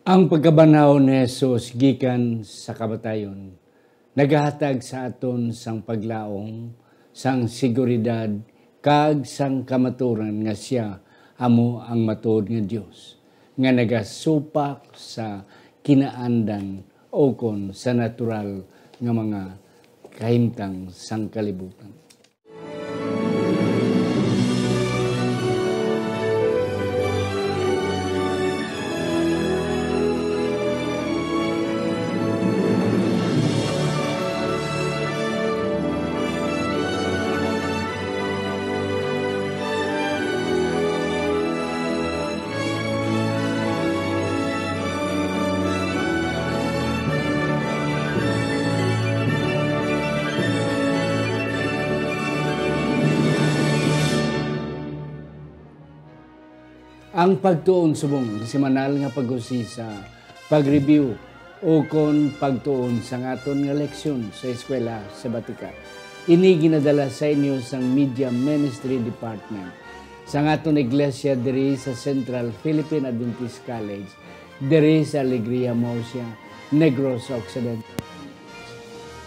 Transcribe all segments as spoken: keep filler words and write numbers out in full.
Ang pagkabanhaw ni Jesus gikan sa kamatayon nagahatag sa aton sang paglaom, sang seguridad, kag sang kamaturan nga sia amo ang matuod nga Dios, nga nagasupak sa kinaandan ukon sa natural nga mga kahimtang sang kalibutan. Ang pagtuon subong semanal nga pag-usisa, pag-review, ukon pagtuon sang aton nga leksyon sa eskwela sabatika. Ini ginadala sa inyo sang Media Ministry Department sang aton iglesia diri sa Central Philippine Adventist College, diri sa Alegria, Murcia, Negros Occidental.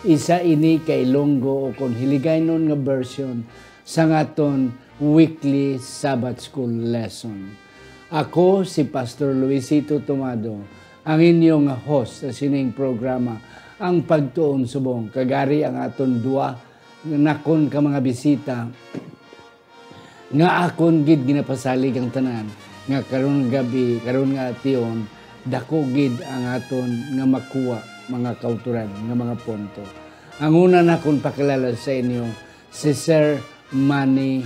Isa ini ka Ilonggo ukon Hiligaynon nga version sang aton weekly Sabbath School lesson. Ako si Pastor Luisito Tomado, ang inyo nga host sa sining programa, Ang Pagtuon Subong. Kag ari ang aton duha nakon ka mga bisita nga akon gid ginapasalig ang tanan nga karon nga gab-i, karon nga ation, dako gid ang aton nga makuha, mga kautoran, nga mga punto. Ang una nakon pakilala sa inyo, si Sir Manny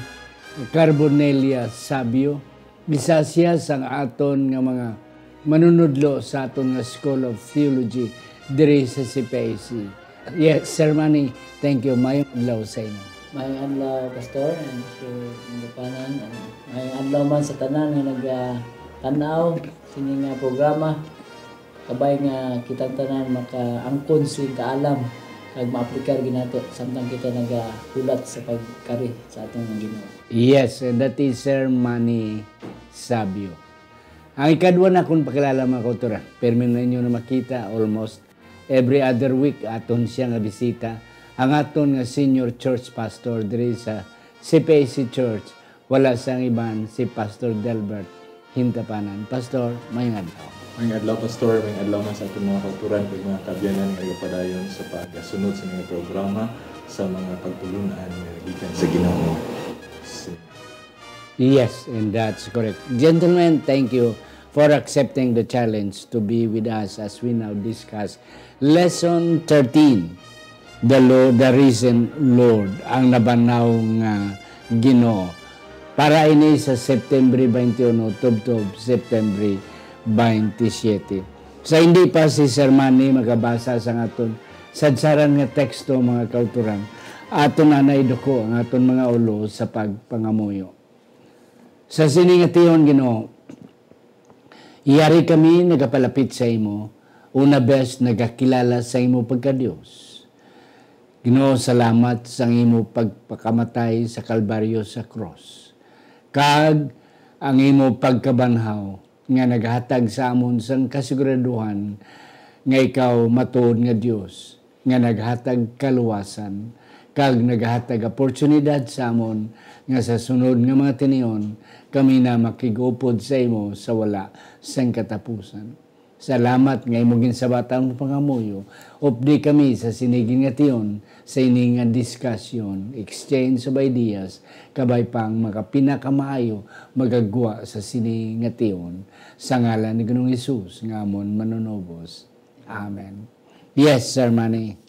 Carbonella Sabio, isa siya sang aton nga mga manunudlo sa aton nga School of Theology diri sa C P I C. Yes, Sir Manny, thank you. Mayong adlaw sa inyo. Mayong adlaw, Pastor, and sa inyong tanan. And mayong adlaw man sa tanan nga nagatan-aw sini nga programa. Kabay nga kitang tanan makaangkon sing kaalam kag maaplikar gid nato samtang kita nagahulat sa pagkari sa aton nga Ginoo. Yes, and that is Sir Manny Sabio. Ang ikadwa nakon pakilala, mga kautoran, pirmi na inyo na makita almost every other week aton siya nga bisita, ang aton nga senior church pastor diri sa C P I C Church, wala sang iban si Pastor Delbert Hintapanan. Pastor, mayong adlaw. Mayong adlaw, Pastor. Mayong adlaw man sa aton mga kautoran kag mga kaabyanan nga nagapadayon sa pagsunod sa mga programa sa mga pagtulun-an nga gikan sa Ginoo. Yes, and that's correct. Gentlemen, thank you for accepting the challenge to be with us as we now discuss Lesson thirteen, The Lord, the Risen Lord, ang nabanhaw nga Ginoo. Para ini sa September twenty-one, tubtob September twenty-seven. Sa hindi pa si Sir Manny magabasa sa aton sadsaran nga teksto, mga kautoran, aton anay duko ang aton mga ulo sa pagpangamuyo. Sa sini nga tion, Ginoo, yari kami nagapalapit sa imo, una bes nagakilala sa imo pagka-Dios. Ginoo, salamat sang imo pagpakamatay sa Kalbaryo sa krus, kag ang imo pagkabanhaw nga naghatag sa amon sang kasiguraduhan nga ikaw matuod nga Dios, nga naghatag kaluwasan, kag naghatag oportunidad sa amon nga sa sunod nga mga tinion kami na makig-upod sa imo sa wala sang katapusan. Salamat nga imo ginsabat ang pangamuyo. Updi kami sa sini nga tion, sa ini nga diskusyon, exchange of ideas, kabay pang makapinakamaayo magagwa sa sini nga tion. Sa ngalan ni Ginoong Jesus nga amon Manunubos. Amen. Yes, Sir Manny.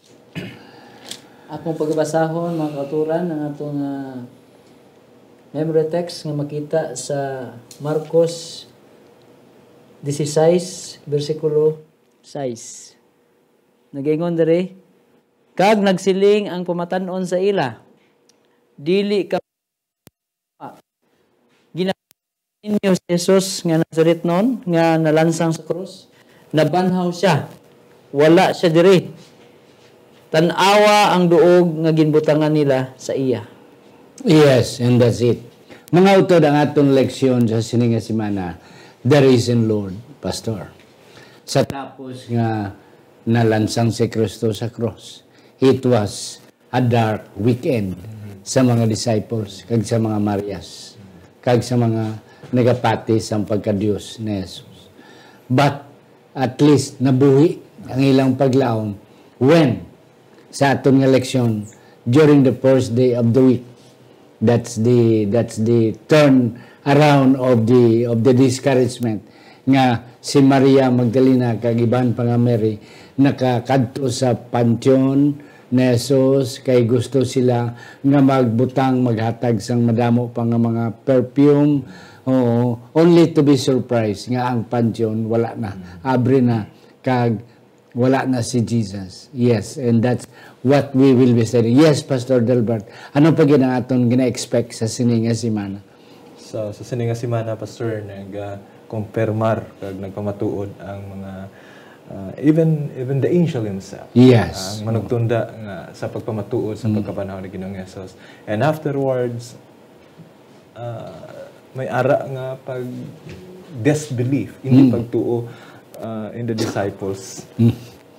Akong pagbasahon, mga kauturan, ang atong, ah, memory text nga makita sa Marcos dieciséis, bersikulo sais. Nagaingon diri, "Kag nagsiling ang pamatan-on sa ila, 'Dili ka gina-, ninyo si Jesus nga Nazaretnon nga nalansang sa krus? Nabanhaw sia. Wala sia diri. Tan-awa ang duog nga ginbutangan nila sa iya.'" Yes, and that's it. Mga utod, ang aton leksyon sa sini nga semana, The Risen Lord, Pastor. Sa tapos nga nalansang si Kristo sa cross, it was a dark weekend sa mga disciples kag sa mga Marias kag sa mga nagapati sang pagka-Dios ni Jesus. But at least nabuhi ang ilang paglaom when sa aton nga leksyon during the first day of the week. That's the, that's the turn around of the, of the discouragement nga si Maria Magdalena kag iban pa nga Mary nakakadto sa panteon ni Jesus kay gusto sila nga magbutang, maghatag sang madamo pa nga mga perfume, oo, only to be surprised nga ang panteon wala na, abre na, kag wala na si Jesus. Yes, and that's what we will be studying. Yes, Pastor Delbert, ano pa gid ang aton gina-expect sa sini nga semana? So, sa sini nga semana, Pastor, nag-confirmar kag nagpamatuod ang mga, uh, even even the angel himself. Yes. Ang manugtunda nga sa pagpamatuod sa pagkabanhaw ni Ginoong Jesus. And afterwards, uh, may ara nga pag disbelief, hindi pagtuo uh, in the disciples.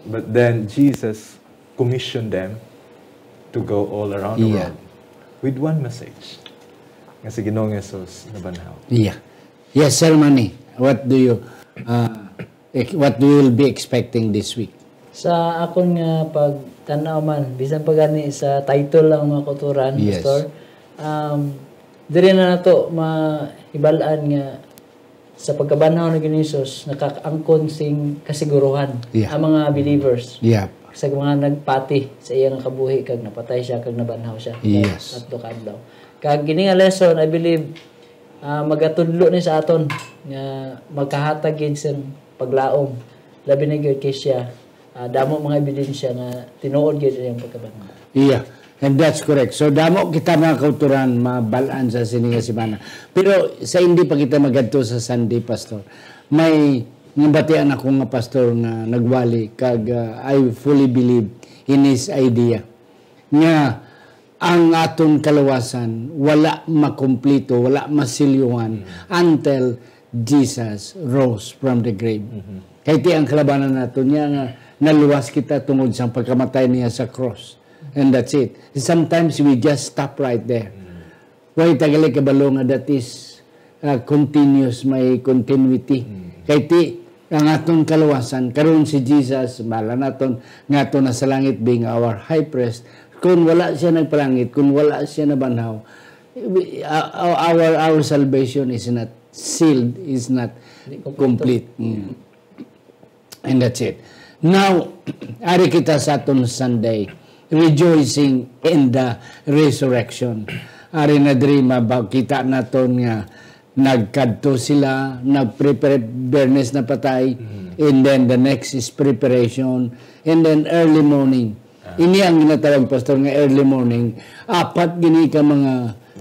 But then Jesus commissioned them to go all around the Yeah. world with one message, nga si Ginoong Jesus nabanhaw. Yeah. Yes, Sir Manny, what do you, uh, ex- what we will be expecting this week? Sa akon nga pagtan-aw man, bisan pa gani sa title lang, mga kauturan, Yes. Pastor, um, diri na nato mahibal-an nga sa pagkabanhaw ni Ginoong Jesus, nakaangkon sing kasiguruhan Yeah. ang mga believers. Yeah. Sa mga nagpati sa iya nga kabuhi, kag napatay siya, kag nabanhaw siya. Yes. Tatlo ka adlaw. Kag kini nga lesson, I believe, ah, magatudlo ni sa aton nga magkahatag gid sing paglaom, labi na gyud kay siya, ah, damo mga ebidensya nga tinuod gyud ang pagkabanhaw. Yeah, and that's correct. So, damo kita, mga kauturan, mabal-an sa sini nga semana. Pero sa hindi pa kita magadto sa Sunday, Pastor, may nabatian ako nga pastor nga nagwali, kag, uh, I fully believe in his idea nga ang aton kaluwasan wala makumpleto, wala masilyuhan until Jesus rose from the grave. Kay ti ang kalabanan naton niya nga naluwas kita tungod sa pagkamatay niya sa cross. And that's it. Sometimes we just stop right there. Why tagali kabalo nga that is, uh, continuous, may continuity. Kay ti, ang aton kaluwasan, karon si Jesus, bala naton, nga aton na sa langit, being our high priest, kung wala siya nagpalangit, kung wala siya nabanhaw, we- uh, our, our salvation is not sealed, is not complete. Mm. And that's it. Now, ari kita sa aton Sunday, rejoicing in the resurrection. Ari na diri mabakita naton nga nagkadto sila, nagprepare, Bernes na patay, and then the next is preparation, and then early morning. Ini ang ginatawag, Pastor, nga early morning. Apat gini ka mga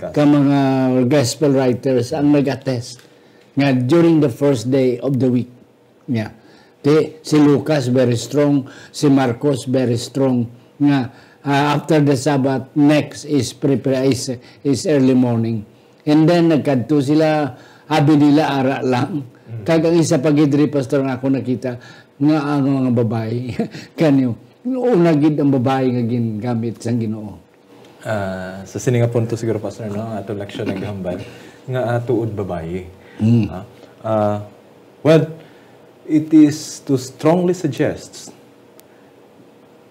ka mga gospel writers ang nag-attest nga during the first day of the week, yeah. Ti, si Lucas very strong, si Marcos very strong nga, ah, after the Sabbath, next is prepare is, is early morning. And then nagkadto sila, abi nila ara lang. Kag ang isa pa gid diri, Pastor, nga ako nakita nga ang mga babayi kanyo, una gid ang babayi nga gingamit sang Ginoo. Ah, sa sini nga punto siguro, Pastor, no, ang ato leksyon naghambal nga, ah, tuod babayi. Ah, ah, well, it is to strongly suggest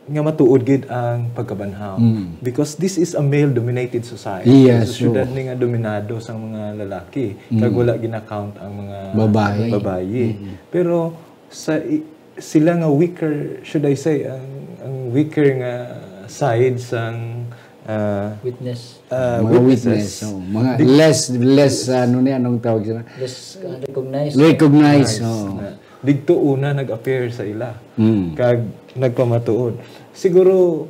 nga matuod gid ang pagkabanhaw, because this is a male-dominated society. Yes, Sa syudad oo. ni nga dominado sang mga lalaki, kag wala gina-count ang mga Babayi. babayi. Pero sa i- sila nga weaker, should I say, ang, ang weaker nga side sang, ah, Witness. ah, Mga witness, witnesses. oh, mga Di- less, less, ano ni, anong tawag sila? Less, uh, recognized. Recognize, Nice. oh. Na, digto una nag-appear sa ila. Mm. Kag nagpamatuod. Siguro,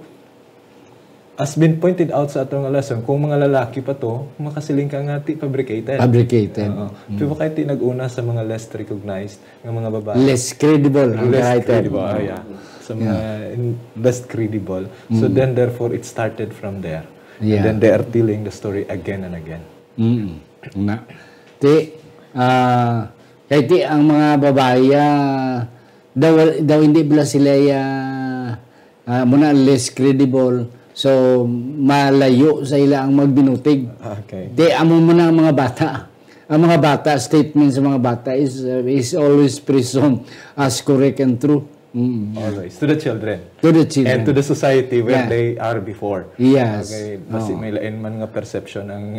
as been pointed out sa ato nga lesson, kung mga lalaki pa to, makasiling ka nga ti fabricated. Fabricated. Oo. Pero kay ti nag-una sa mga less recognized nga mga babae. Less credible ang Less writer. Credible, ah, yeah. Sa mga in- less credible. So then, therefore, it started from there. Yeah. And then they are telling the story again and again. Mm. Na. Ti, ah, kay ti ang mga babae, ah, Daw, daw hindi bala sila ya, ah, muna less credible. So, malayo sa ila ang magbinutig. Okay. Di, amo mo na ang mga bata. Ang mga bata, statement sa mga bata is uh, is always presumed as correct and true. Mm. Always. To the children. To the children. And to the society where Yeah. they are before. Yes. Okay. Basi Oo. May lain man nga perception ang,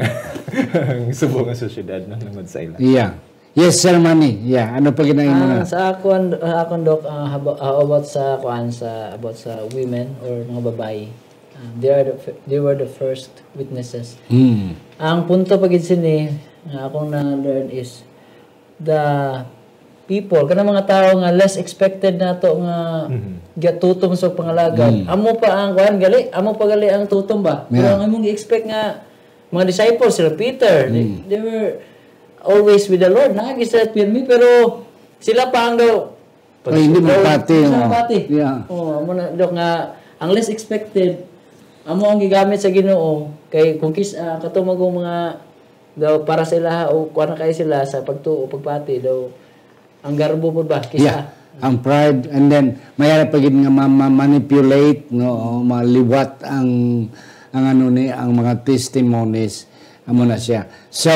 ang subong nga sosyedad na naman sa ila. Yeah. Yes, Sir Manny. Yeah. Ano pa ginahin mo Ah, na? sa akon, ah, akon, Doc, ah, habo- ah, about sa kuan, sa about sa women or mga babayi. Ah, they are the, fir- they were the first witnesses. Hmm. Ang punto pa gid sini nga akong na-learn is the people, kanang mga tawo nga less expected nato nga Mhm. gatutom sa pangalagad. Mm. Amo pa ang kuan gali, amo pa gali ang tutom ba? Pero Yeah. Ang imong i-expect nga mga disciples, sila Peter, they, Mm. they were always with the Lord. Nagisa pirmi, pero sila pa ang daw Ay, hindi magpati, Hindi oh. magpati. Yeah. Oh, amo na, Doc, nga ang less expected, amo ang gigamit sa Ginoo kay kung kis ah, katumag mga daw para sa ilaha o kuan na kay sila sa pagtuo, pagpati daw ang garbo pud ba kisa Yeah. Ang pride, and then mayara pa gid nga ma- ma- manipulate, no, o maliwat ang ang ano ni ang mga testimonies, amo na siya. So,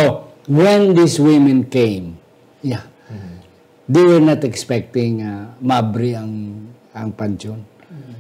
when these women came, yeah, they were not expecting uh, maabri ang ang pansyon.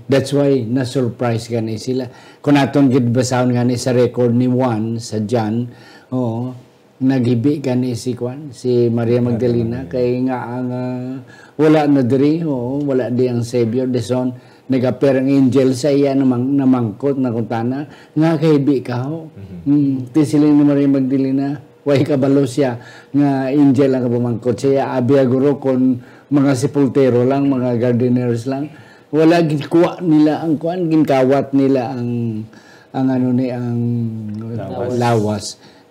That's why na-surprise gani sila. Kung aton gid basahon gani sa record ni Juan sa John, oo, naghibi gani si Juan, si Maria Magdalena, kay nga ang ah, wala na diri, oo, wala di ang Savior. Dison nag-appear ang angel sa iya, namang, namangkot na kuntana nga kahibi ka ho. Hmm, ti siling ni Maria Magdalena, way kabalo siya nga angel ang kapamangkot siya. Abi guro kon mga sepultero lang, mga gardeners lang, wala ginkuha nila ang kuan, ginkawat nila ang ang ano ni ang Lawas. lawas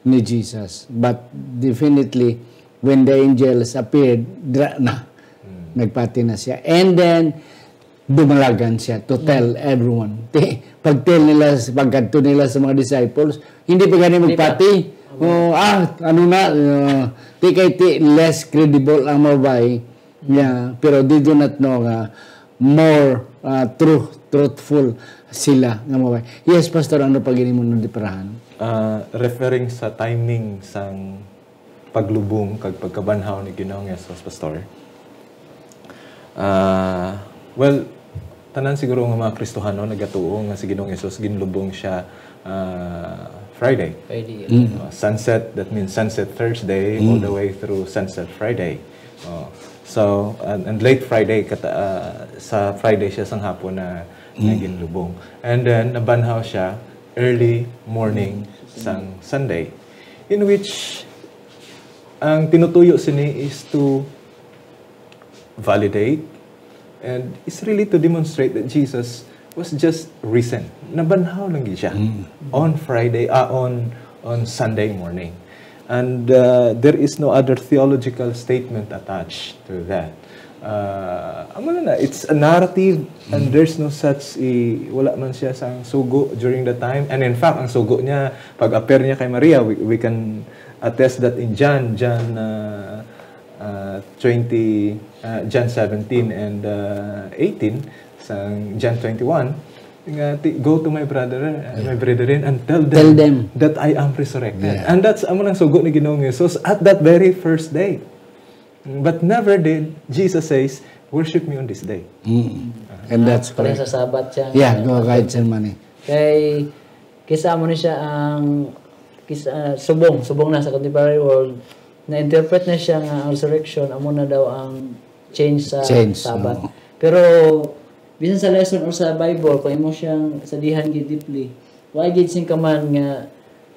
ni Jesus. But definitely, when the angels appeared, dra na. Nagpati na siya. And then, dumalagan siya to tell everyone. Ti, pag-tell nila, pagkadto nila sa mga disciples, hindi pa gani magpati. Oh, ah, ano na, uh, ti kay ti less credible ang mga babayi. Yeah, pero they do not know nga more uh, truth, truthful sila nga mga babayi. Yes, Pastor, ano pa gini mo nadiparahan? Ah, referring sa timing sang paglubong kag pagkabanhaw ni Ginoong Yesus, Pastor. Ah, well, tanan siguro nga mga Kristohanon nagatuo nga si Ginoong Yesus ginlubong siya ah, Friday. Pwede. Uh, sunset, that means sunset Thursday all the way through sunset Friday. Oh. So, and, and late Friday, kata, ah, sa Friday siya sang hapon na, na ginlubong. And then, nabanhaw siya early morning sang Sunday, in which ang tinutuyo sini is to validate and is really to demonstrate that Jesus was just risen. Nabanhaw lang gid siya on Friday, ah, on on Sunday morning. And uh, there is no other theological statement attached to that. Uh, amo na na, it's a narrative and there's no such i wala man siya sang sugo during the time. And in fact, ang sugo niya, pag-appear niya kay Maria, we, we can attest that in John, John uh, uh, twenty, uh, John seventeen and uh, eighteen, sang John twenty-one, nga, ti- "Go to my brother, uh, my brethren, and tell them, Tell them. that I am resurrected." Yeah. And that's amo nang sugo ni Ginoong Jesus at that very first day. But never did Jesus says, "Worship me on this day." Mm. And that's Pala correct. Sa Sabat siya. Yeah, go ahead, Sir Manny. Kay kisa mo ni siya ang kisa, subong, subong na sa contemporary world, na-interpret na siya nga ang resurrection amo na daw ang change sa Change, Sabbath. Oo. Pero bisan sa lesson or sa Bible, kung imo siyang studihan gid deeply, wa gid sing kaman nga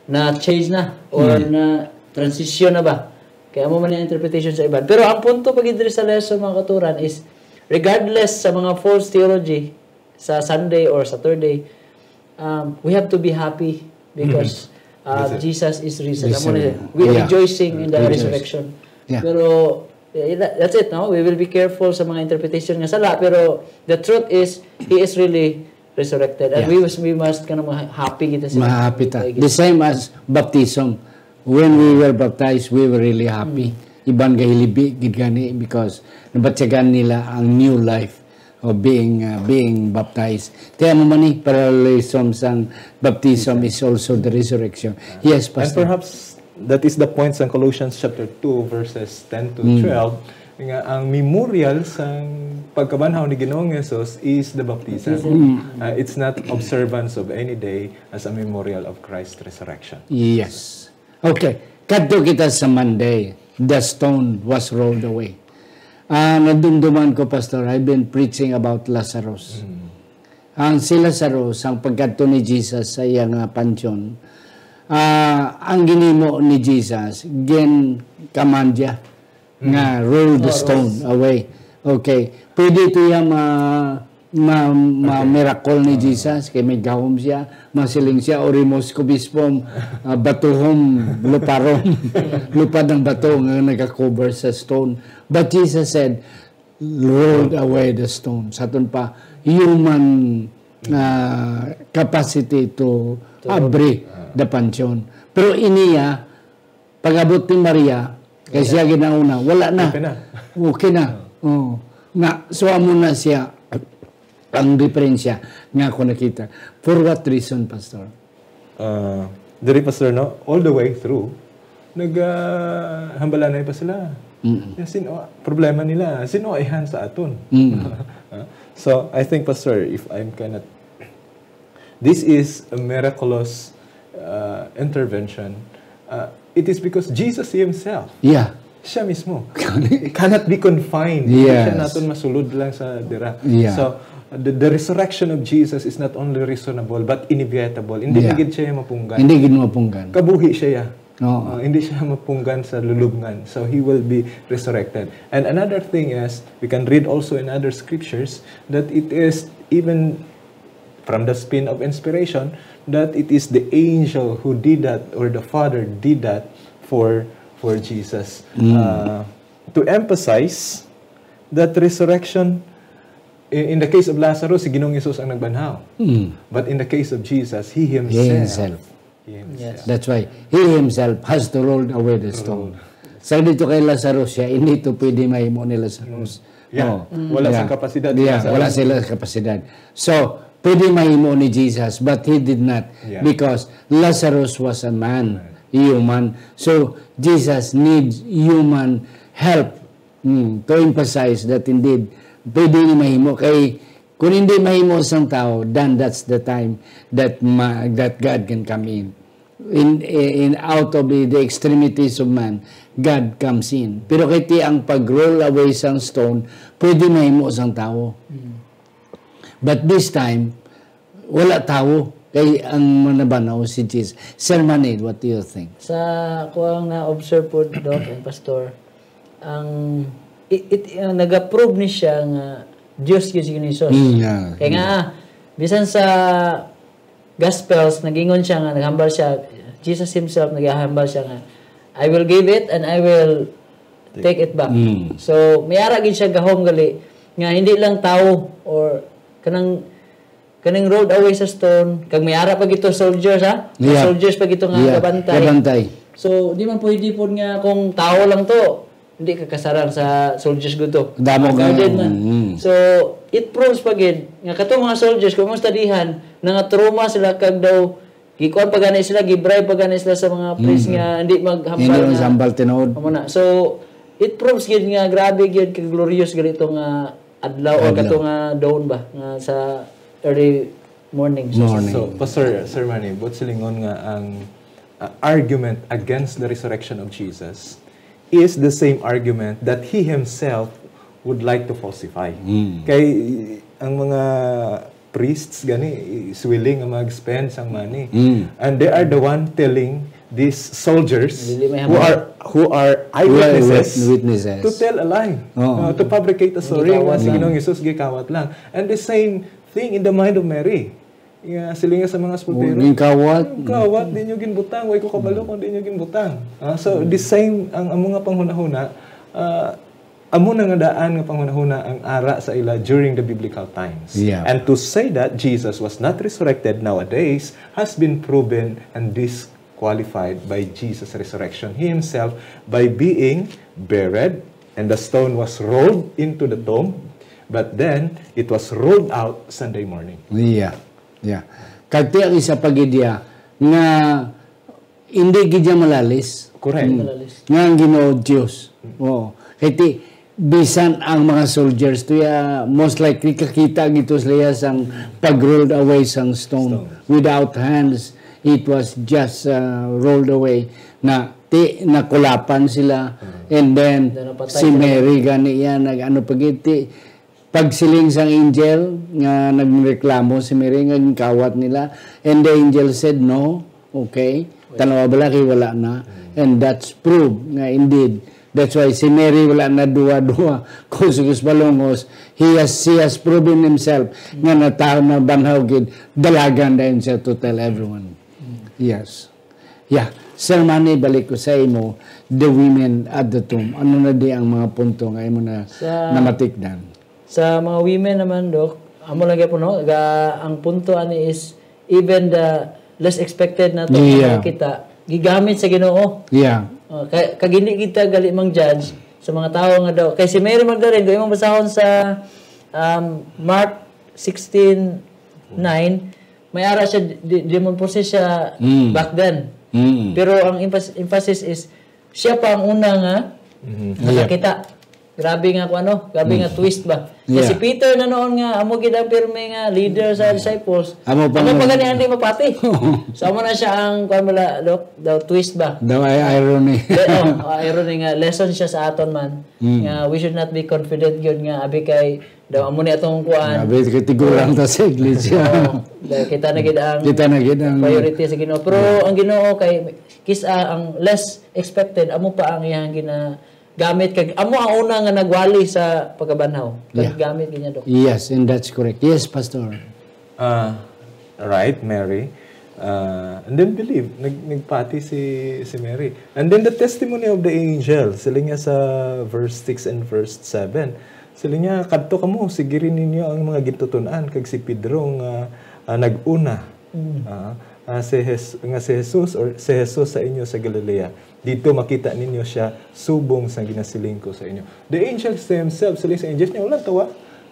na-change na or na transition na ba? Kaya mo man yung interpretation sa iban. Pero ang punto pa gid diri sa lesson, mga katuran, is regardless sa mga false theology sa Sunday or Saturday, um, we have to be happy because uh, Yes, sir. Jesus is risen. Yes, Amo na sir. yun. We're Yeah. Rejoicing in the Rejoice. Resurrection. Yeah. Pero eh, that- that's it, no? We will be careful sa mga interpretation nga sala, pero the truth is, He is really resurrected. And Yeah. we must, we must ka na mga happy kita sa Mahahappy ta. The same as baptism. When we were baptized, we were really happy. Iban gahilibi gid gani because nabatyagan nila ang new life of being, uh, being baptized. Kaya mo man ni, parallelism sang baptism is also the resurrection. Yes, And Pastor. Perhaps that is the point sa Colossians chapter two, verses ten to Mm. twelve, nga ang memorial sang pagkabanhaw ni Ginoong Jesus is the baptism. Mm. Uh, it's not observance of any day as a memorial of Christ's resurrection. Yes. Okay. Kadto kita sa Monday. The stone was rolled away. Ah, nadumduman ko, Pastor, I've been preaching about Lazarus. Ang si Lazarus, ang pagkadto ni Jesus sa iya nga pansyon, ah, ang ginimo ni Jesus, gin-command niya nga roll the stone away. Okay. Pwede ito yung ma, ma, ma miracle ni Jesus kay may gahom siya, masiling siya, "Orimos ko bispo, ah, batuhom, luparom." Lupad ang bato nga nagakover sa stone. But Jesus said, "Rolled away the stone." Sa aton pa, human, ah, capacity to abri the pansyon. Pero iniya, pag-abot ni Maria, kay siya ginauna, wala na. Okay na. Okay na. Oh. Nga, so amo na siya ang diferensya nga ako nakita. For what reason, Pastor? Uh, diri, Pastor, no? All the way through, nag, uh, hambalanay pa sila. Mm. Nga sino, problema nila, sino ihan sa aton? Mm. Uh, so, I think, Pastor, if I'm cannot, this is a miraculous uh, intervention. Uh, it is because Jesus himself, Yeah. siya mismo, it cannot be confined. Hindi siya Yes. naton masulod lang sa dira. Yeah. So, the, the resurrection of Jesus is not only reasonable but inevitable. Hindi Yeah. na gid siya mapunggan. Hindi gid mapunggan. Kabuhi siya. Oo. Uh, hindi siya mapunggan sa lulubngan. So he will be resurrected. And another thing is, we can read also in other scriptures that it is even from the spin of inspiration that it is the angel who did that or the Father did that for for Jesus. Mm. Uh, to emphasize that resurrection, in, in the case of Lazarus, si Ginoong Jesus ang nagbanhaw. Mm. But in the case of Jesus, he himself. He himself. He himself. That's why he himself has to roll away the stone. Sa dito kay Lazarus siya, hindi ito pwede mahimo ni Lazarus. Yeah. Oh. Wala Yeah. sa kapasidad Yeah, sa wala sila sa kapasidad. So, pwede mahimo ni Jesus, but he did not Yeah. because Lazarus was a man, human. So, Jesus needs human help, mm, to emphasize that indeed, pwede ni mahimo. Kay kung hindi mahimo sang tao, then that's the time that ma- that God can come in. In, in out of the, the extremities of man, God comes in. Pero kay ti ang pag-roll away sang stone, pwede mahimo sang tao. But this time, wala tao. Kay ang manabanaw si Jesus. Sir Manid, what do you think? Sa ako ang na-observe po, Doc and Pastor, ang it, it, ang nag-approve ni siya nga Dios gyud si Jesus. Mm, yeah. Kaya nga, bisan sa Gospels, nagingon siya nga, naghambal siya, Jesus himself naghambal siya nga, "I will give it and I will take it back." Mm. So, may ara gid siya gahom gali nga hindi lang tao or kanang kanang rolled away sa stone, kag may ara pa gito soldiers, ha? May Yeah. soldiers pa gito nga Yeah, gabantay. gabantay. So, di man pwede po nga kung tao lang to, hindi ka kasarang sa soldiers gud to. Damo Mga ka guarded nga, man. mm. So, it proves pa gid nga katong mga soldiers, kung mo studyhan, nga trauma sila kag daw, gikuan pa gani sila, gibribe pa gani sila sa mga priest Mm. nga hindi maghambal Hindi nga. maghambal tinuod. Amo na. So, it proves gid nga grabe gid ka glorious gid ito nga adlaw o Adlaw. kato nga dawn ba nga sa early morning. So, Morning. So, Pastor, Sir Manny, buot silingon nga ang uh, argument against the resurrection of Jesus is the same argument that he himself would like to falsify. Mm. Kay ang mga priests gani is willing nga mag-spend sang money. Mm. And they are the one telling these soldiers Dili may who hambal. are who are eyewitnesses Witnesses. to tell a lie, Oo. uh, to fabricate a story Gikawat nga si lang. Ginoong Jesus gikawat lang. And the same thing in the mind of Mary. Nga siling sa mga sepultero. Gikawat. Kawat, di nyo ginbutang. Way ko kabalo kung di nyo ginbutang. Ah, so, the same, ang amo nga panghunahuna, ah, amo na nga daan nga panghunahuna ang ara sa ila during the biblical times. Yeah. And to say that Jesus was not resurrected nowadays has been proven and dis- qualified by Jesus' resurrection. He himself, by being buried, and the stone was rolled into the tomb, but then it was rolled out Sunday morning. Yeah. Yeah. Kag ti ang isa pa gid iya nga hindi gid niya malalis. Correct. Mm. Nga ang Ginoo Dios. Oo. Kay ti bisan ang mga soldiers to ya, most likely kakita gid to sila ya sang pag-rolled away sang stone. Stone. Without hands, it was just uh, rolled away. Na ti nakulapan sila. And then Then napatay si sila. Mary gani iya nag-ano pa gid ti pagsiling sang angel nga nagreklamo si Mary nga ginkawat nila. And the angel said, "No, okay. Tanawa bala kay wala na." And that's proof nga indeed. That's why si Mary wala na duwa-duwa. Kuskus palungos. He has, she has proven himself nga nataw na banhaw gid. Dalagan dayon siya to tell everyone. Yes. Yeah. Sir Manny, balik ko sa imo, the women at the tomb. Ano na di ang mga punto nga imo na Sa- namatikdan? Sa mga women naman, Doc, amo lang gyapon, no? Ga, ang punto ani is even the less expected na to Yeah. Kita gigamit sa Ginoo. Yeah. Uh, kay kag hindi kita gali mang judge sa mga tawo nga daw. Kay si Mary Magdalene, kung imong basahon sa um, Mark sixteen nine, may ara siya di- demon possessed siya Mm. back then. Mm. Pero ang emphas- emphasis is siya pa ang una nga Yeah. nakakita. Grabe nga kung ano, grabe nga twist ba. Kay Yeah. si Peter na noon nga amo gid ang pirmi nga leader sa disciples. Amo pa Amo nga- pa gani ang di mapati. So amo na siya ang kuan bala, Doc, daw twist ba. Daw ay irony. Le- oh, ah, irony nga lesson siya sa aton man. Mm. Nga we should not be confident gyud nga abi kay daw amo ni atong kuan. Grabe, katigulang ta sa iglesia. Oh, dahil kita na gid ang Kita na gid ang- priority sa Ginoo. Pero ang Ginoo kay kis-a ang less expected, amo pa ang iyang ginagamit kag amo ang una nga nagwali sa pagkabanhaw. Kag Yeah. gamit gid niya, Doc. Yes, and that's correct. Yes, Pastor. Ah, right, Mary. Ah, and then believe, nag, nagpati si, si Mary. And then the testimony of the angel, sila niya sa verse six and verse seven. Sila niya, "Kadto kamo, sigiri ninyo ang mga gintutunan kag si Pedro nga ah, nag-una." Ah, ah, si Jes- nga si Jesus or si Jesus sa inyo sa Galilea. Dito makita ninyo siya subong sa ginasiling ko sa inyo. The angels themselves, sila sa angels niya, wala tawa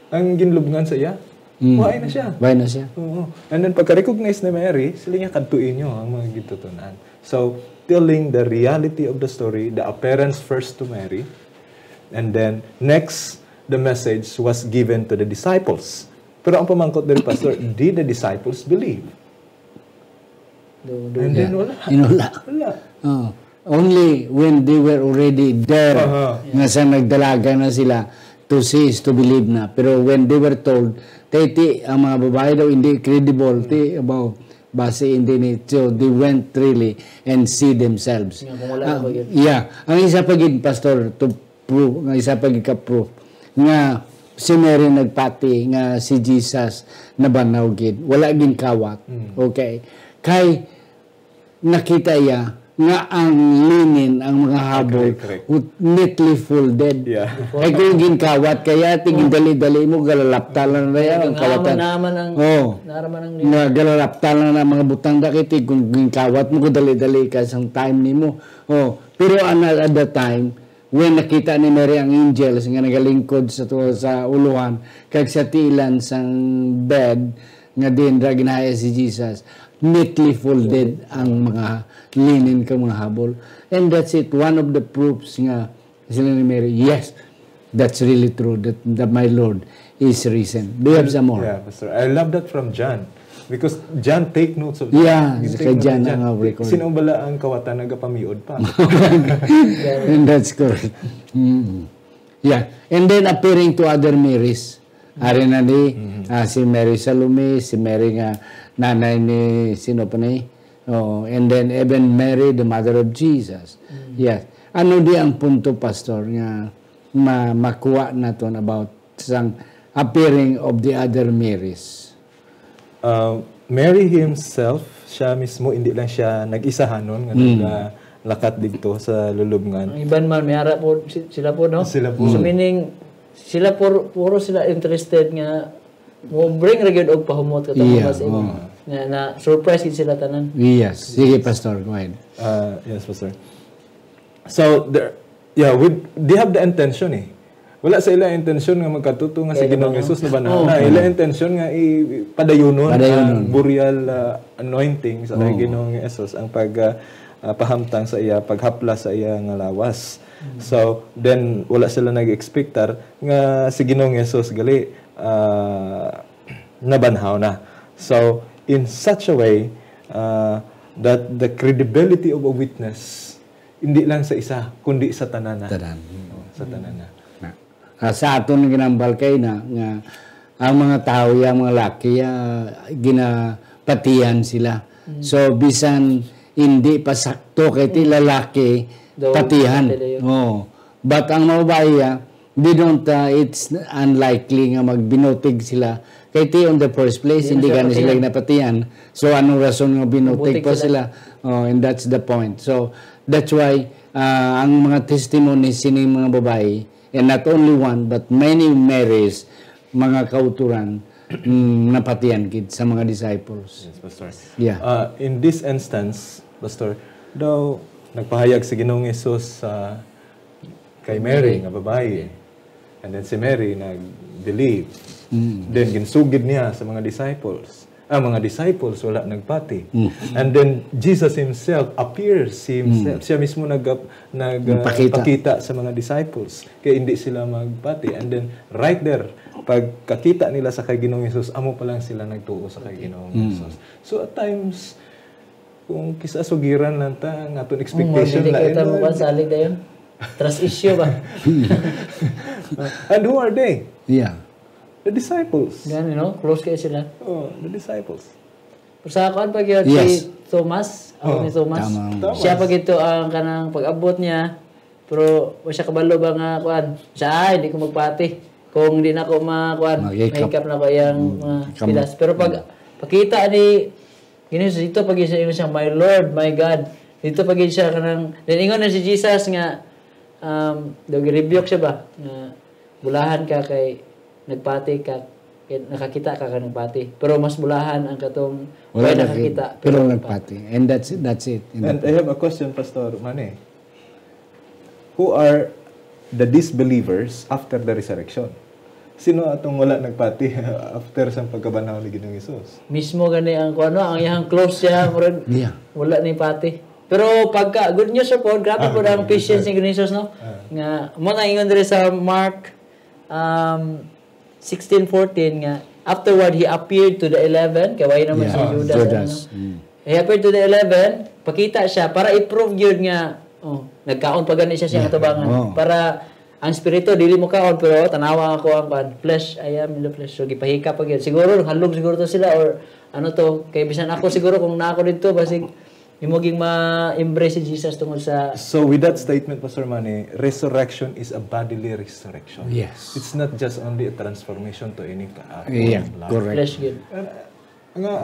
ang ginlubngan sa iya. Mm. Buhay na siya. Buhay na siya. Oo. And then pagka-recognize ni Mary, sila niya, "Kadtuin niyo ang mga gintutunan." So, telling the reality of the story, the appearance first to Mary, and then next, the message was given to the disciples. Pero ang pamangkot diri, Pastor, did the disciples believe? Do, do. And then wala. Inula. Wala. Oh. Only when they were already there, Aha. nga sa nagdalaga na sila, to see is to believe na. Pero when they were told, kay ti, ang mga babae daw hindi credible, ti, about, base hindi ni, so they went really and see themselves. Nga, kung wala na Ah, ba yun? Yeah. Ang isa pa gid, Pastor, to prove, ang isa pa gid ka proof, nga si Mary nagpati nga si Jesus nabanhaw gid, wala ginkawat. Mm. Okay. Kay nakita iya nga ang linen, ang mga habol, Correct, correct. who neatly folded. Yeah. Ay kung ginkawat kaya, ti gindali-dali mo, galalapta lang na yan, ang Naaman, kawatan. naaman ang, Oh. naraman ang Nga galalapta lang na mga butang dakit, eh, kung ginkawat mo, kung dali-dali ka sang time nimo. Oh. Pero ana, at that time, when nakita ni Mary ang angels nga nagalingkod sa tuwa sa uluhan, kag sa tiilan sang bed, nga din ra ginahaya si Jesus, neatly folded ang mga linen kag mga habol. And that's it, one of the proofs nga sila ni Mary, "Yes, that's really true, that, that my Lord is risen." Do you have some more? Yeah, Pastor. I love that from John. Because John take notes of Yeah, you si take notes John of ang record. Sino bala ang kawatan nagapamiod pa? And that's correct. Mm. Yeah. And then appearing to other Marys. Ari na ni ah, si Mary Salome, si Mary nga nanay ni sino pa ni? Oh, and then even Mary, the mother of Jesus. Yes. Ano di ang punto, Pastor, nga ma makuha naton about sang appearing of the other Marys? Uh, Mary himself, siya mismo, hindi lang siya nag-isahanon nga naglakat dito sa lulubngan. Ang iban man, may ara po, si- sila po, no? Sila po. So, meaning, sila puro, puro sila interested nga mo bring ra gyud og pahumot katong Yeah, mga sa imo. Oh. Na, na surprise gid sila tanan. Yes. Sige, Pastor. Go ahead. Uh, yes, Pastor. So, there, yeah, with, they have the intention eh. Wala sa ila intention nga magkatuto nga si Kaya Ginoong naman, Jesus na ba na, Oh. na ila intention nga i padayunon Padayunon. ang burial uh, anointing sa kay Oh. Ginoong Jesus, ang pag uh, uh, pahamtang sa iya, paghaplas sa iya nga lawas. So, then wala sila nag-expectar nga si Ginoong Jesus gali uh, nabanhaw na. So, in such a way uh, that the credibility of a witness hindi lang sa isa kundi sa tanana. Tanan. Oh, sa tanana. Na. Ah, sa aton nga ginambal kay na nga ang mga tawo ya, mga laki ya, ginapatihan sila. So bisan hindi pa sakto kay ti lalaki Daw, patihan. pati dayon. Oh. But ang mga babayi ya, they don't uh, it's unlikely nga magbinutig sila kay ti on the first place Hindi hindi na siya gani sila patihan. Ginapatihan. So anong rason nga binutig Binutig pa sila. Sila? Oh, and that's the point. So that's why uh, ang mga testimony sining mga babayi, and not only one but many Marys, mga kauturan, mm, napatihan gid sa mga disciples. Yes, Pastor. Yeah. Uh, in this instance, Pastor, daw nagpahayag si Ginoong Jesus sa kay Mary nga babayi. And then si Mary nag-believe. Then ginsugid niya sa mga disciples. Ang mga disciples wala nagpati. And then Jesus himself appears himself. Siya mismo nag nag uh, Nagpakita. pakita sa mga disciples kay hindi sila magpati. And then right there, pagkakita nila sa kay Ginoong Jesus, amo pa lang sila nagtuo sa kay Ginoong Jesus. So at times kung kisa sugiran lang ta ang aton expectation Hindi na kita eh, mo kan salig dayon. Trust issue ba? And who are they? Yeah. The disciples. Gani, no? Close kayo sila. Oh, the disciples. Pero sa kuan pa gyud Yes. si Thomas, ako Oh, ni Thomas. Tama. Thomas. Siya pa gyud to ang kanang pag-abot niya. Pero wa siya kabalo ba nga kuan? Siya ay hindi ko magpati. Kung di na ko ma kuan, Mag-hiccup. Mahikap na ko yang mga Come on. pilas. Pero pag pakita ni Ginoong Jesus, dito pag siya, siya, "My Lord, my God." Dito pag siya kanang, then ingon na si Jesus nga, um, daw rebuke siya ba? Nga, bulahan ka kay nagpati ka, kay nakakita ka kay nagpati. Pero mas bulahan ang katong Wala way na nakakita, pero nagpati. And that's that's it. And I have a question, Pastor Manny. Who are the disbelievers after the resurrection? Sino atong wala nagpati after sa pagkabanhaw ni Ginoong Jesus? Mismo gani ang kuno, ang iyang close siya, murag Yeah. wala ni pati. Pero pagka, good news report, grabe Ah, po ang good news patience report. ni Ginoong Jesus, no? Ah. Nga, mo na ingon diri sa Mark um, sixteen fourteen nga, afterward, he appeared to the eleven, kay wala naman si Yeah, Judas. Judas. Ano, no? Mm. He appeared to the eleven, pakita siya, para i-prove yun nga, oh, nagkaon pa gani siya siya Yeah. Tubangan. Oh. Para ang spirito, dili mo kaon, pero tanawa nga ako ang kuan. Flesh, I am in the flesh. So, gipahika pa gyud. Siguro, halog siguro to sila or ano to. Kay bisan ako siguro kung na ako dito, basig imo ging ma-embrace si Jesus tungod sa So with that statement, Pastor Manny, resurrection is a bodily resurrection. Yes. It's not just only a transformation to any ka- uh, Yeah, form of life. correct. Flesh gyud. Uh, nga,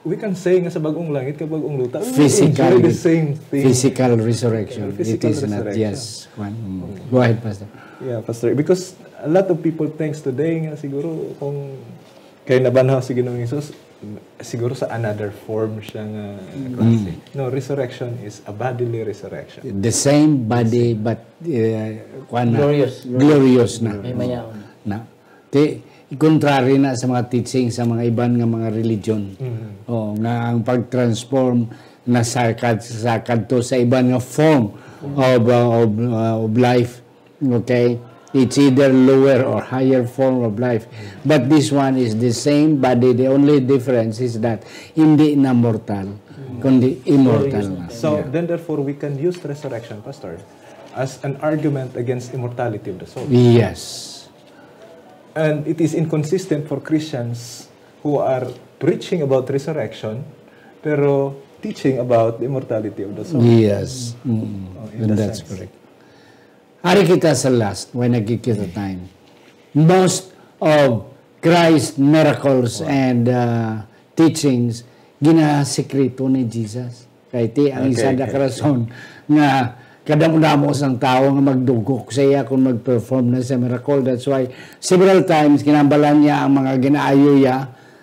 we can say nga sa bagong langit kag bagong luta, it's Physical, really the same thing. Physical resurrection. Physical It is not, resurrection. Yes. One, mm. Go ahead, Pastor. Yeah, Pastor. Because a lot of people thinks today nga siguro kung kay nabanhaw si Ginoong Jesus, siguro sa another form siya nga klase. No, resurrection is a bodily resurrection. The same body, but uh, kuwan na, Glorious. Glorious na. May mayaon. Na. Ti, contrary na sa mga teaching sa mga iban nga mga religion. Oh, nga ang pag-transform na sa kad sa kadto sa iban nga form of uh, of, uh, of life. Okay? It's either lower or higher form of life. But this one is the same body. The only difference is that hindi na mortal, kundi immortal na. So then therefore we can use resurrection, Pastor, as an argument against immortality of the soul. Yes. And it is inconsistent for Christians who are preaching about resurrection pero teaching about the immortality of the soul. Yes. Mm. Oh, in And that that's sense. Correct. Ari kita sa last, when nagkikita time. Most of Christ's miracles and uh, teachings, ginasikreto ni Jesus. Kay ti ang isa Okay. na rason nga kadamo-damo sang tawo nga magdugok sa iya kung mag-perform na sa miracle. That's why several times kinambalan niya ang mga ginaayo niya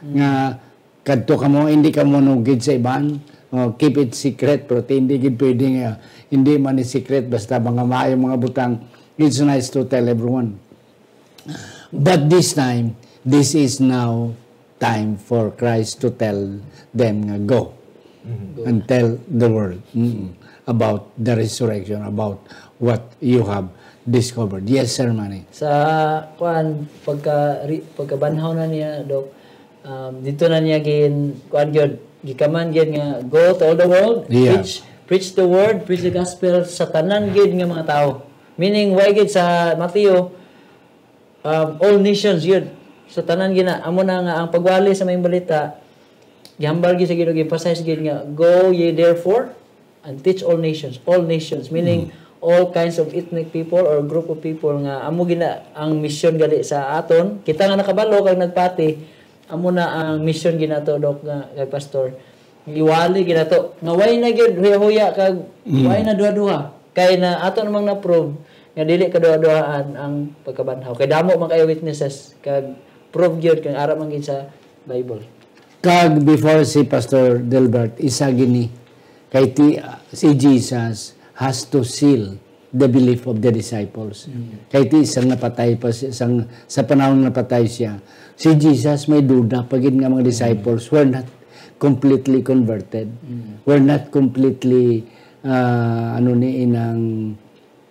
nga Kadto kamo, hindi kamo manugid sa iban. Oh, keep it secret, pero ti hindi gid pwede nga hindi man ni secret, basta mga maayo mga butang, it's nice to tell everyone. But this time, this is now time for Christ to tell them nga, "Go and tell the world, mm, about the resurrection, about what you have discovered." Yes, Sir Manny. Sa, kuan, pagka, ri-, pagkabanhaw na niya, Doc, um, dito na niya gin, kuan gyud, gikaman gyud nga, "Go to all the world, Yeah. preach, preach the word, preach the gospel sa tanan gyud nga mga tao." Meaning, why gyud sa Mateo, um, all nations gyud. Sa tanan gyud na, amo na nga ang pagwali sa maayong balita, gihambal gyud sa Ginoo, emphasize gyud nga, "Go ye therefore and teach all nations," all nations, meaning Mm. all kinds of ethnic people or group of people nga amo gyud na ang mission gali sa aton. Kita nga nakabalo kag nagpati, amo na ang mission gyud nato, Doc, nga, kag Pastor. Iwali gyud nato. Nga way na gyud huya-huya kag Mm. way na duha-duha. Kay na ato namang na-prove nga dili kaduha-duhaan ang pagkabanhaw. Kay damo man kayo witnesses kag prove gyud kag ara man gyud sa Bible. Kag before si Pastor Delbert, isa gini, kay ti, si Jesus has to seal the belief of the disciples. Mm. Kay ti isang napatay pa siya, isang, sa panahon napatay siya, si Jesus may duda pa gid nga mga Mm. disciples were not completely converted. Mm. Were not completely, ah, ano ni inang,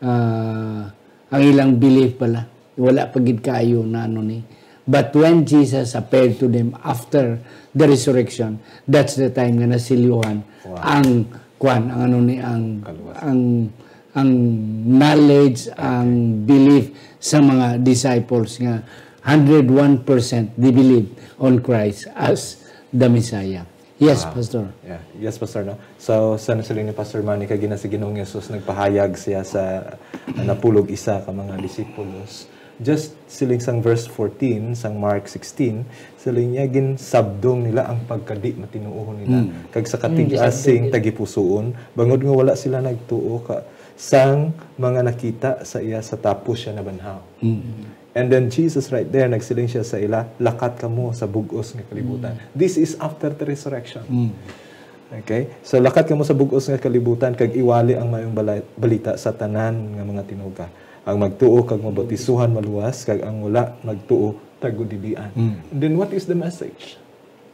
ah, ang ilang belief pala. Wala pa gid kaayo na ano ni. But when Jesus appeared to them after the resurrection, that's the time nga nasilyuhan Wow. ang kwan, ang ano ni, ang, Kaluwas. ang, ang knowledge, ang belief sa mga disciples nga hundred one percent they believe on Christ as the Messiah. Yes, Ah, Pastor. Yeah. Yes, Pastor, no? So, sa nasiling ni Pastor Manny, kay gina-, si Ginoong Jesus nagpahayag siya sa, ah, napulog isa ka mga disipulos. Just siling sang verse fourteen, sang Mark sixteen, siling niya, "Ginsabdong nila ang pagkadi matinuohon nila, Mm. kag sa Mm, katig-as gisabdong sing nila. tagipusoon, bangod nga wala sila nagtuo ka, sang mga nakita sa iya sa tapos siya nabanhaw." Mm. And then Jesus right there, nagsiling siya sa ila, "Lakat kamo sa bug-os nga kalibutan." Mm. This is after the resurrection. Mm. Okay? So, "Lakat kamo sa bug-os nga kalibutan, kag iwali ang maayong bala-, balita sa tanan nga mga tinuga. Ang magtuo kag mabaptisohan maluwas, kag ang wala magtuo tagudilian." Mm. And then, what is the message?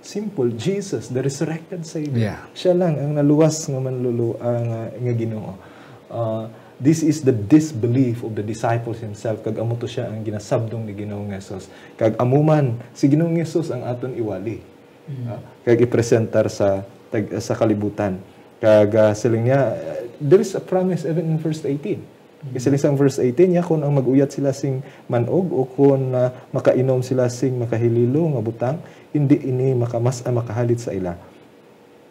Simple, Jesus, the resurrected Savior. Yeah. Siya lang ang naluwas nga manlulu-, ah, nga, nga Ginoo. Ah, this is the disbelief of the disciples himself, kag amo to siya ang ginasabdong ni Ginoong Jesus. Kag amo man, si Ginoong Jesus ang aton iwali. Mm. Ah, kag ipresentar sa tag-, sa kalibutan. Kag, ah, siling niya, ah, there is a promise even in verse eighteen. Kay siling sang verse eighteen niya, "Kon ang mag-uyat sila sing man-og, o kon, ah, makainom sila sing makahililo nga butang, hindi ini makamas-, ah, makahalit sa ila.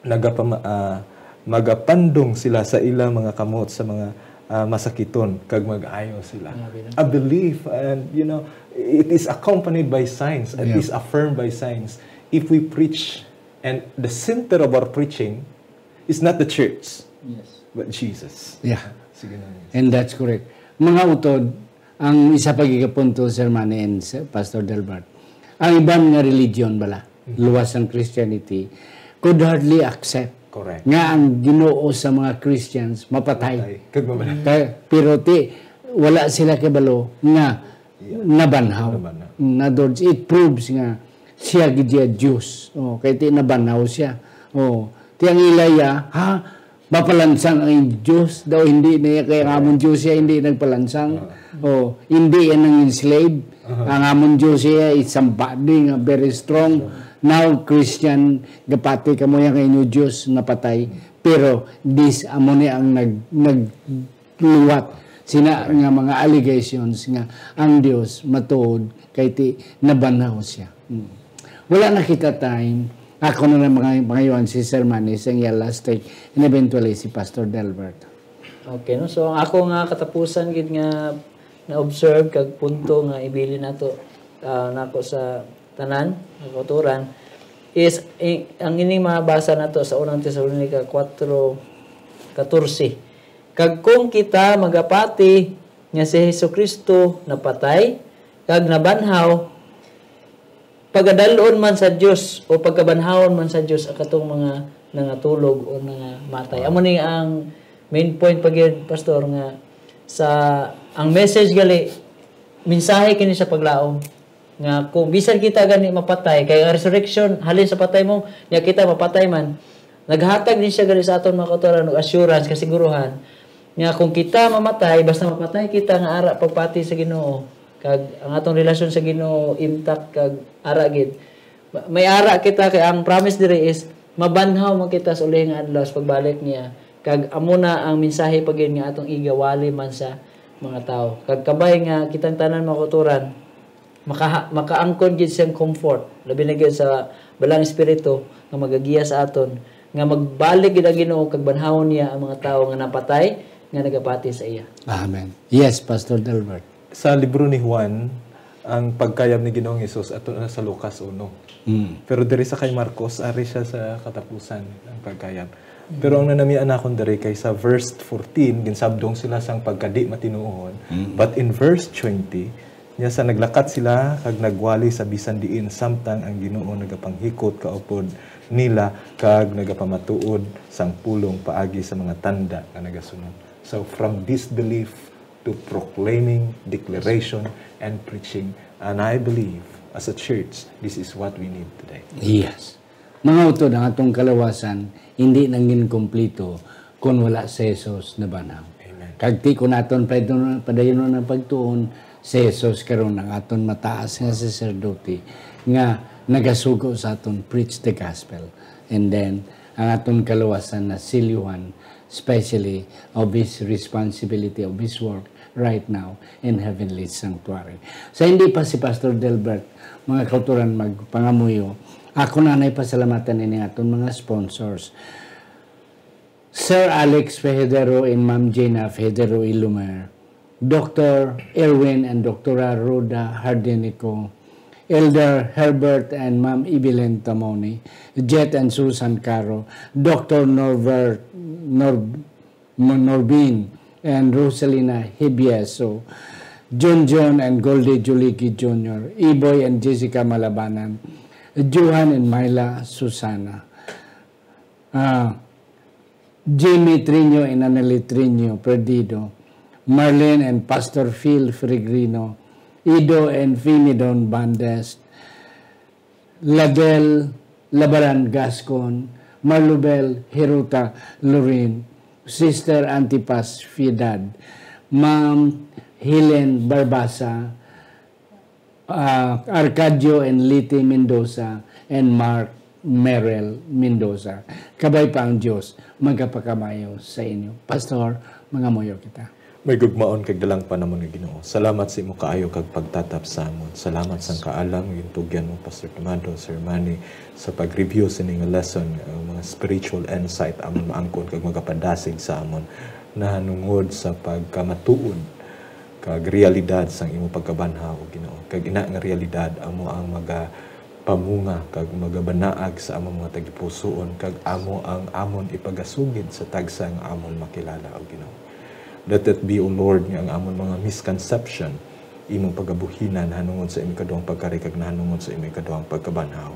Nagapama-, ah, magapandong sila sa ila mga kamot sa mga, ah, masakiton, kag mag-ayo sila." Grabe, no? A belief, and, you know, it is accompanied by signs, it Yeah. is affirmed by signs. If we preach, and the center of our preaching is not the church, Yes. but Jesus. Yeah. Sige na, yes. And that's correct. Mga utod, ang isa pa gid ka punto, Sir Manny and Sir Pastor Delbert, ang iban nga religion bala, Mhm. luwas ang Christianity, could hardly accept Correct. nga ang Ginoo sa mga Christians mapatay. Patay. Kag mamatay. Kay, pero ti, wala sila kabalo nga Yeah. nabanhaw. Nabanhaw. In other words, it proves nga siya gid siya Diyos. Oh, kay ti nabanhaw siya. Oh, ti ang ila iya, ha? Mapalansang ang Diyos daw, hindi na iya, kay ang amon Diyos siya hindi nagpalansang. Ah. Oh, hindi yan ang enslave. Aha. Ang amon Diyos siya is somebody nga very strong. Now, Christian, gapati kamo yan kay inyo Diyos napatay. Pero this, amo ni ang nag, nagluwat sina nga mga allegations nga ang Dios matuod kay ti nabanhaw siya. Mm. Wala na kita time. Ako na lang mga, mga yuan si Sir Manny sa iya last take, and eventually si Pastor Delbert. Okay, no? So, ang ako nga katapusan gid nga na-observe kag punto nga ibilin nato, ah, nako sa tanan, nga kautoran, is, i-, ang ining mabasa nato sa unang Tesalonica four catorce. Kag kung kita magapati nga si Jesu-Cristo napatay kag nabanhaw, pagadalon man sa Dios o pagkabanhawon man sa Dios ang katong mga nangatulog o nangamatay. Amo ni ang main point pa gyud, Pastor, nga sa, ang message gali, mensahe kini sa paglaom, nga kung bisan kita gani mapatay, kay ang resurrection, halin sa patay mo, nya kita mapatay man, naghatag ni siya gali sa aton mga kautoran og assurance, kasiguruhan, nga kung kita mamatay, basta mapatay kita nga ara pagpati sa Ginoo, kag ang atong relasyon sa Ginoo intact kag ara gid. Ma-, may ara kita kay ang promise diri is mabanhaw man kita sa uli nga adlaw sa pagbalik niya. Kag amo na ang mensahe pa gid nga atong igawali man sa mga tawo. Kag kabay nga kitang tanan mga kautoran, makaha-, makaangkon gid siyang comfort, labi na gid sa Balaang Espiritu nga magagiya sa aton, nga magbalik gid ang Ginoo kag banhawon niya ang mga tawo nga napatay nga nagapati sa iya. Amen. Yes, Pastor Delbert. Sa libro ni Juan, ang pagkayab ni Ginoong Hesus ato na sa Lucas uno. Mm. Pero diri sa kay Marcos, ari siya sa katapusan ang pagkayab. Pero ang nanamian nakon diri kay sa verse fourteen, ginsabdong sila sang pagkadi matinuohon. Mm. But in verse twenty, niya sa naglakat sila kag nagwali sa bisan diin samtang ang Ginoo nagapanghikot kaupod nila kag nagapamatuod sang pulong paagi sa mga tanda nga nagasunod. So from disbelief to proclaiming, declaration, and preaching. And I believe, as a church, this is what we need today. Yes. Mga utod, ang atong kalawasan hindi nangin kumplito kon wala si Jesus nabanhaw. Amen. Kag ti ko naton padayon, padayonon ang pagtuon, si Jesus karon ang aton mataas nga saserdote nga nagasugo sa aton preach the gospel. And then, ang aton kalawasan na silyuhan, especially of his responsibility, of his work right now in heavenly sanctuary. Sa hindi pa si Pastor Delbert, mga kautoran, magpangamuyo, ako na nay pasalamatan ini aton mga sponsors. Sir Alex Fejadero and Ma'am Gina Fejadero Ilumer, Doctor Erwin and Doctora Rhoda Hardinico, Elder Herbert and Ma'am Evelyn Tamoni, Jet and Susan Caro, Doctor Norbert, Nor-, Norbin and Rosalina Hibieso, John John and Goldie Juliki Junior, Iboy and Jessica Malabanan, Johan and Myla Susana. Ah, Jimmy Triño and Annalie Triño Perdido, Marlene and Pastor Phil Fregrino, Ido and Fimidon Bandes, Ladel Labaran Gascon, Marlubel Hiruta Lorin, Sister Antipas Piedad, Ma'am Helen Barbasa, ah, Arcadio and Liti Mendoza, and Mark Merrell Mendoza. Kabay pa ang Dios magapakamayo sa inyo. Pastor, mangamuyo kita. May gugmaon kag dalang panamon nga Ginoo. Salamat sa imo kaayo kag pagtatap sa amon. Salamat sang kaalam nga gintugyan mo, Pastor Tomado, Sir Manny, sa pag-review sini nga lesson, ang mga spiritual insight amon maangkon kag magapadasig sa amon nahanungod sa pagkamatuod kag realidad sang imo pagkabanhaw, Ginoo. Kag ina nga realidad amo ang magapamunga kag magabanaag sa among mga tagipusoon, kag amo ang amon ipagasugid sa tagsa nga amon makilala, O Ginoo. Let it be, O Lord, nga ang amon mga misconception imong pagabuhinan nahanungod sa imong ikaduhang pagkari kag nahanungod sa imong ikaduhang pagkabanhaw.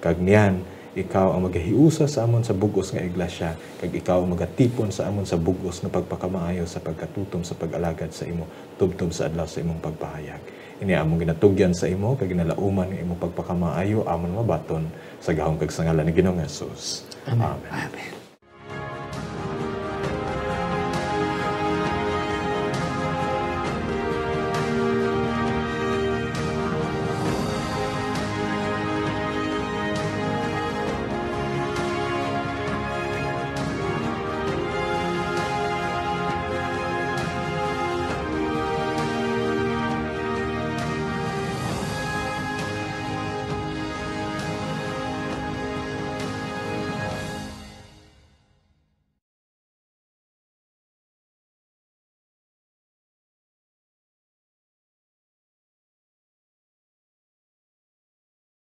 Kag niyan, ikaw ang magahiusa sa amon sa bug-os nga iglesia, kag ikaw ang magatipon sa amon sa bug-os nga pagpakamaayo sa pagkatutom sa pag-alagad sa imo tubtob sa adlaw sa imong pagpahayag. Ini among ginatugyan sa imo kag ginalauman nga imong pagpakamaayo amon mabaton sa gahom kag sa ngalan ni Ginoong Jesus. Amen. Amen. Amen.